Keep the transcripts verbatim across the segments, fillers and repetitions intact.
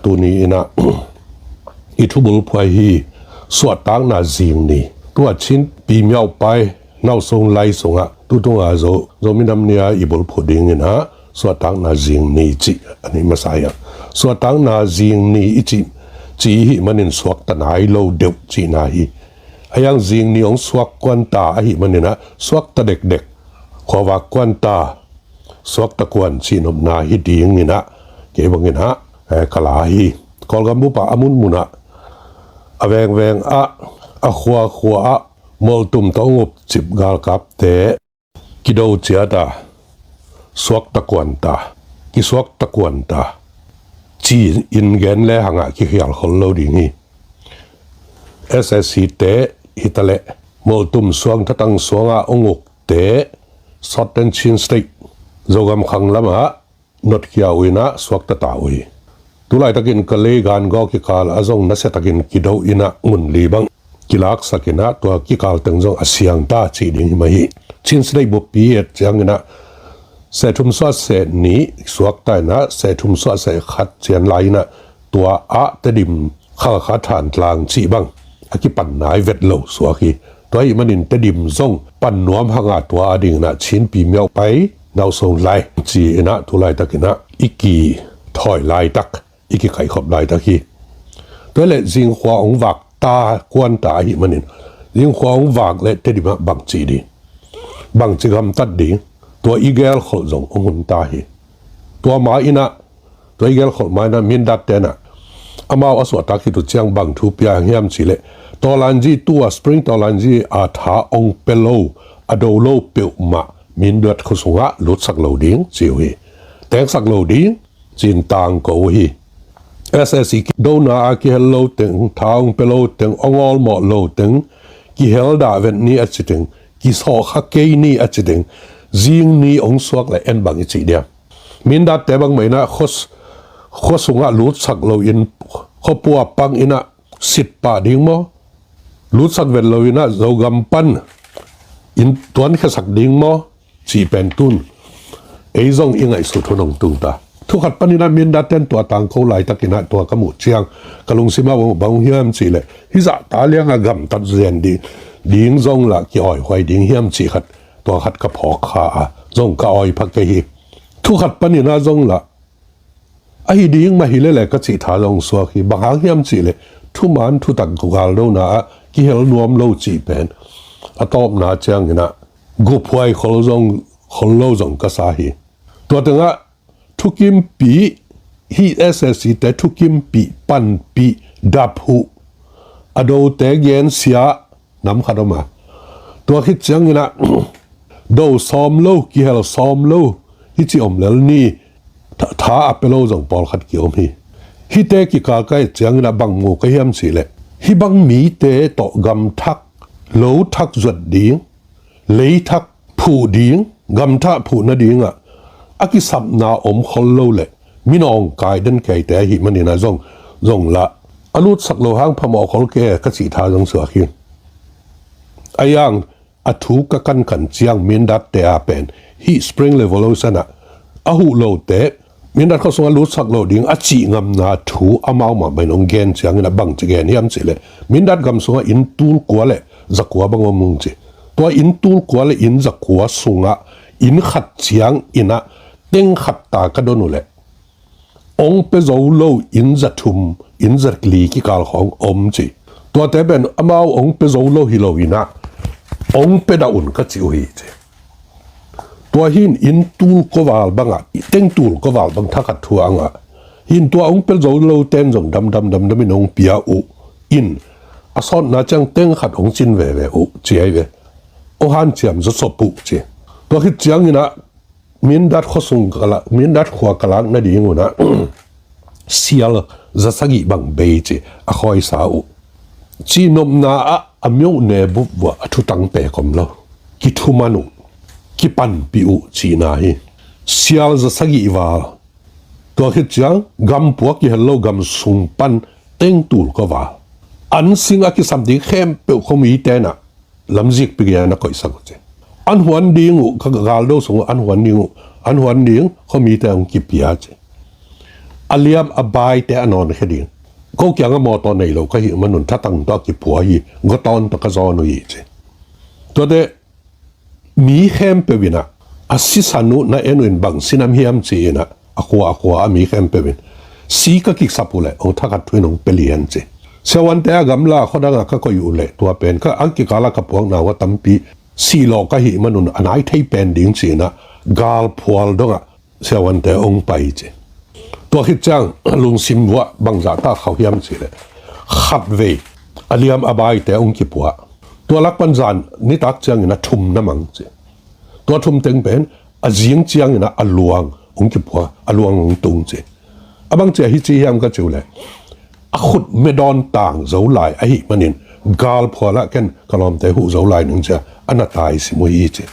Tuni in ah i thubulphuai hi suahtakna zing ni. Tua Chin Pi Miau Pai Nau Sung Lai sungah tutunga Zo, Zo minam ni-a i bulphuh ding in ah suahtakna zing ni cih a hi masa hi. Suahtakna zing ni i cih, cih i hih manin suakta nai lo deuh cihna hi. A hiang zing ni hong suak kuan ta ahih manin ah suakta dekdek, khuavak kuan ta, suakta kuan cihnopna hi ding in ah kei bang in ah, eh, ka la hi. Kawlgam bup ah a munmun ah, a vengveng ah, a khuakhua ah moltum tawh hong upcip galkapte kido ciat a, suakta kuan ta, kisuakta kuan ta ci-in gen le hang ah kikhial khol lo ding hi. S S C te hi ta leh moltum suang thatang suang ah hong ukte Southern Chin State, Zogam khang lam ah notkhia uh in ah suakta ta uh hi. Tulaitakin Kalay Gangaw kikal ah zong nasiatakin kido in ah mun li bang kilaksak in ah tua kikal teng zong a siang ta cih ding hi mah hi. Chin State buppi et ciangin ah seh thum suah seh nih suakta in ah seh thum suah seh khat cian lai in ah tua ah Tedim, Khalkha, Thantlang cih bang a kipan nai vet lo suak hi. Tua ahih manin Tedim zong pan nuam hang a, tua a ding in ah Chin Pi Miau Pai Nau Sung Lai ci in ah tulaitakin ah i kithawi laitak, i kikhaihkhop laitak hi. Tua leh zingkhua hong vak ta kuan ta ahih manin zingkhua hong vak leh Tedim ah bangci ding, bangci gamtat ding, tua i gelkholh zong hong hun ta hi. Tua ma in ah, tua i gelkholh ma in ah Mindat ten ah amau a suahtak khit uh ciang bang thu pia hiam cih leh, Tawlanzi tu a, Spring Tawlanzi a tha hong pia lo, a do lo peuhmah Mindat khua sungah lutsak lo ding ci uh hi. Tengsak lo ding ci-in tangko uh hi. S S C kidona a kihel lo teng, tha hong pia lo teng, hong awlmawh lo teng, kihel dah vet ni a ci teng, kisawhkha kei ni a ci teng, zing ni hong suak leh en bang i cih diam? Mindatte bang mah in ah khua, khua sungah lutsak lo in khuapua pang in ah sit pah ding maw? Lutsak vet lo in ah Zogam pan in tuankhiasak ding maw? Cih pen tun ei zong i ngaihsut hun hong tung ta. Thu khat panin ah Mindat ten tua tangko laitakin ah tua ka muh ciang ka lungsim ah bang hiam cih leh, hih zahta liang a gamtat zen ding, ding zong lah kiawihuai ding hiam cih khat, tua khat ka phawk kha a, zong ka awi pha kei hi. Thu khat panin ah zong lah ahi ding mah hi lele ka cih tha zong suak hi. Bang hang hiam cih leh thuman thutak galdona ah kihel nuam lo cih pen a tawpna ciangin ah guphuai khol zong, khol lo zong ka sa hi. Tua tengah thukimpih, hih S S C te thukimpih, panpih, dap huh, a dote gensia nam khat om a, tua khit ciangin ah do sawm lo, kihel sawm lo, hih ci om lel ni, tha, tha a pia lo zong pawlkhat ki-om hi. Hihte kikal ka et ciangin ah bang mu ka hiam cih leh, hih bang mite tawh gamthak, lothak zuat ding, leithak phuh ding, gamthak phuh nading ah a kisapna om khol lo leh minawngkai den keite ahih manin ah zong, zong lah a lutsak lo hang phamawh khol kei ka cih tha zong suak hi. A hiang a thu ka kankhan ciang Mindatte a pen hih Spring Revolution ah a huh lote Mindat khua sungah lutsak lo ding a cih ngamna thu amau mahmah in hong gen ciangin ah bangci gen hiam cih leh, Mindat gam sungah inn tul kua le za kua bang om ung ci. Tua inn tul kua le inn za kua sungah inn khat ciangin ah teng khat ta ka don uh leh, hong pia zo lo inn za thum, inn za li kikal khawng om ci. Tuate pen amau hong pia zo lo hi lo in ah hong pia dah un ka cih uh hi ci. Tua hin inn tul kua val bangah, teng tul kua val bang thakhat thu a ngah. Hin tua hong pia zo lo ten zong damdam damdam in hong pia uh in, a sawtna ciang teng khat hong cin veve uh ci ahi ve. Hong hanciam zawsop uh ci. Tua khit ciangin ah Mindat khua sung ka la, Mindat khua ka lak nading un ah sial za sagih bang bei ci a khawisa uh. Cihnopna ah a myo ne bup uh a, thutang pek om lo. Kithuman uh, kipanpih uh cihna hi. Sial za sagih val. Tua khit ciang gam pua kihel lo gam sung pan teng tul kua val, an sing a kisam ding khempeuh khuamite in ah lamzik pi gen a koihsak uh ci. An huan ding uh, ka galdo sung uh an huan ding uh, an huan ding khuamite hong kipia ci. a liam a baite a nawnkhia ding. Ko kiangah mawtaw nei lo ka hih manun thatang tawh a kiphua hi, gawtawn tawh ka zawn uh hi ci. Tuate mi khempeuh inah a sisan uh na en uh in bang sinam hiam ci inah a khua a khua a mi khempeuh in si ka kiksap uh leh hong thakhat thu in hong pia lian ci. Siavuante a gamla khuadangah ka koih uh leh tua pen ka ang kikala ka puakna uh a tampi sihlawh ka hih manun a nai thei pen ding ci inah galphual dongah siavuante hong pai ci. Tua khit ciang lungsim vuah bangzah ta khauh hiam ci leh khatvei a liam a baite hong kiphua. Tua lak pan zan nitak ciangin a thum na mang ci. Tua thum teng pen a zing ciangin a luang hong kiphua, a luang hong tung ci. A bang ci a hi ci hiam ka ci uh leh a khut medawn tang zo lai ahih manin galphualah ken ka lawmte huh zo lai ning cia a na tai sim uh hi ci.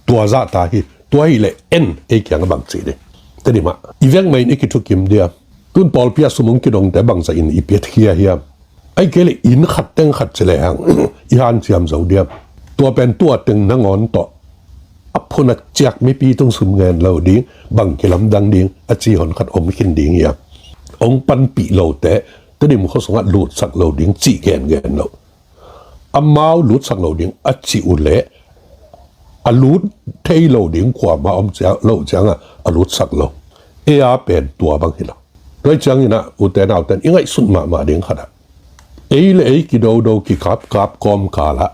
Tua zah ta hi. Tua hi leh en ei kiang a bang ci ding. Tedim ah i veng mah in i kithukim diam? Tun pawlpi a sum hong kidongte bangzah in i piatkhia hiam? Ai kei leh inn khat teng khat ci lehang i hanciam zo diam? Tua pen tua teng nangawn tawh a phun a ciak mipi tung sum ngen lo ding, bang kilamdang ding a ci hon khat om khin ding hiam? Hong panpih lote Tedim khuasungah lutsak lo ding cih gen gen lo. Amau lutsak lo ding a cih uh leh a lut thei lo ding kuamah om cia-, lo ciangah a lutsak lo. Ei a pen tua bang hi lo. Tua hi cianginah ute nauten i ngaihsut mahmah ding khatah ei le ei kidodo kikapkap kawmkalah,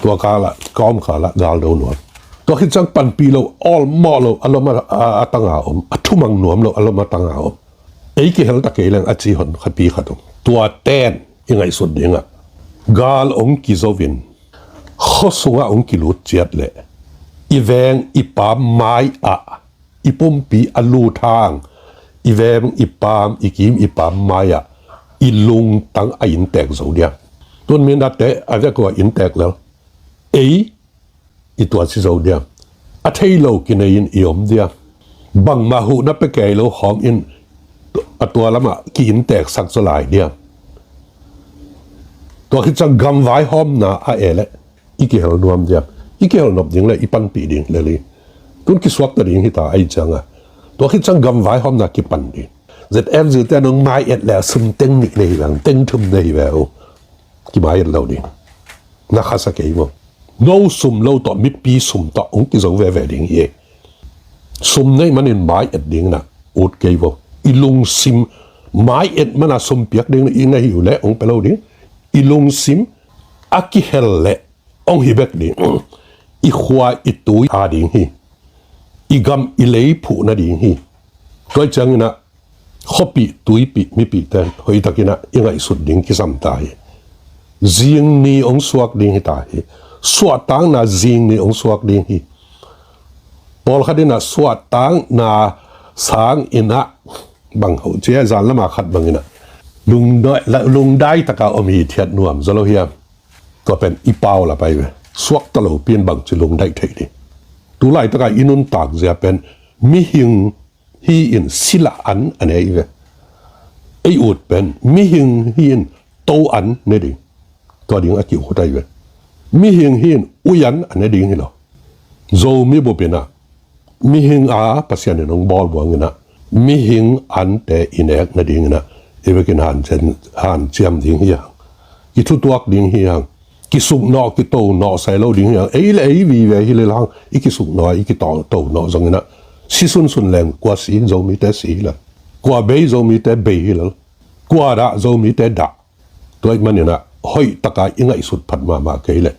tua kalah kawmkalah galdo nuam. Tua khit ciang panpih lo, awlmawh lo, a lom a, a, a tanga om, a thumang nuam lo, a lom a tanga om. Ei kihel ta kei leng a ci hon khapi khat om. Tua ten i ngaihsut dingah gal hong kizovin khuasungah hong kilut ciat leh i veng i pam mai-ah i pumpi a lut hang, i veng i pam, i kim i pam mai-ah i lungtang a inntek zo diam? Tun mindatte a vek uh a inntek lel ei i tua ci zo diam? A thei lo kinei in i om diam? Bangmah huhna pia kei lo khawng in a tua lamah ki-inntek sak zaw lai diam? Tua khit ciang gamvai hawmna a e leh i kihel nuam diam? I kihel nop ding le i panpih ding le li. Tun kisuakta ding hita ahi cianga tua khit ciang gamvai hawmna kipan ding. Z F Z te nong mai et le sum teng nih nei veng, teng thum nei ve uh. Kimai et lo ding. Na khasa kei vo. No sum lo tawh mipi sum tawh hong kizo veve ding hi. Sum nei manin mai et ding na ut kei vo. I lungsim mai et mana sum piak ding i na hi uh le hong pe lo ding. I lungsim a kihel le hong hi bek ding. I khua i tui a ding hi. I gam i lei phuh na ding hi. Tua hi cianginah khuapih tuipih mipihte hoihtakinah i ngaihsut ding kisam ta hi. Zingni hong suak ding hi ta hi. Suahtakna zingni hong suak ding hi. Pawlkhat inah suahtakna sanginah bang ho cia zan lama khat banginah lungdai, lungdai taka om hi thiat nuam zaw lo hiam? Tua pen i pau la pai ve. Suakta lo pian bangci lungdaih theih ding. Tulaitaka i nuntak zia pen mihing hi in sila an a nei ve. Ei ut pen mihing hi in to an ne ding. Tua ding a kiukhut ai ve. Mihing hi in ui an a ne ding hi lo. Zomi bupinah mihing a Pasian in hong bawl buanginah mihing ante i nek nadinginah i vekin hanciam, hanciam ding hi hang. I thutuak ding hi hang. Kisuknawh, kitohnawh sai lo ding hi hang. Ei le ei vive hi lel hang. I kisuknawh, i kitohnawh zonginah si sunsun leng kua si, Zomite si hi lel. Kua bei, Zomite bei hi lel. Kua dah, Zomite dah. Tua ih maninah hoihtaka i ngaihsut phat mahmah kei leh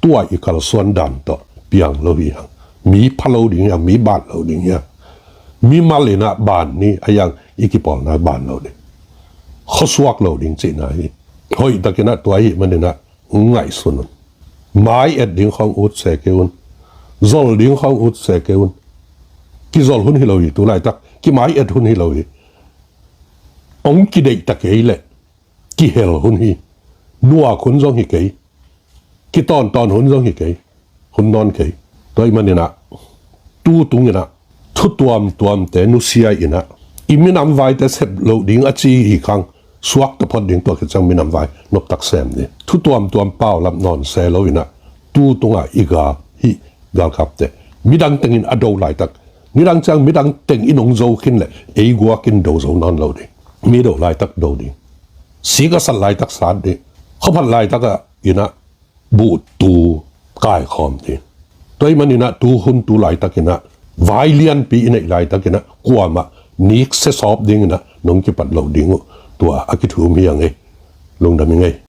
tua i kalsuan dan tawh piang lo hi hang. Mi pha lo ding hi hang, mi ban lo ding hi hang. Mi mal inah ban ni a hiang i kipawlna ban lo ding. Khuasuak lo ding cihna hi. Hoihtakinah tua hi maninah ngaihsun un. Mai et ding khawng ut se kei un. Zol ding khawng ut se kei un. Kizol hun hi lo hi, tu laitak kimai et hun hi lo hi. Ong kideihta kei leh kihel hun hi. Nuak hun zong hi kei. Kitawntawn hun zong hi kei. Hun nawn kei. Tua ih maninah tu tunginah thu tuamtuamte nusia inah i minam vaite sep loh ding a ci hi khang. Suakta phot ding, tua khit ciang minam vai noptak sem ni. Thu tuamtuam paulap nawn se lo inah tu tungah i gal hih galkapte midang tengin a do laitak Nidang ciang midang teng in hong zo khin leh ei guak in do zo nawn lo ding. Mi do laitak do ding. Sik a sat laitak sat ding. Khuaphat laitak ah in ah buhtu kaikhawm ding. Tua ahih manin ah tu hun tu laitak in ah vai lianpi i neih laitak in ah kuamah niksia sawp ding in ah nong kipat lo ding uh. Tua a kithum hi a ngei. Lungdam hi ngei.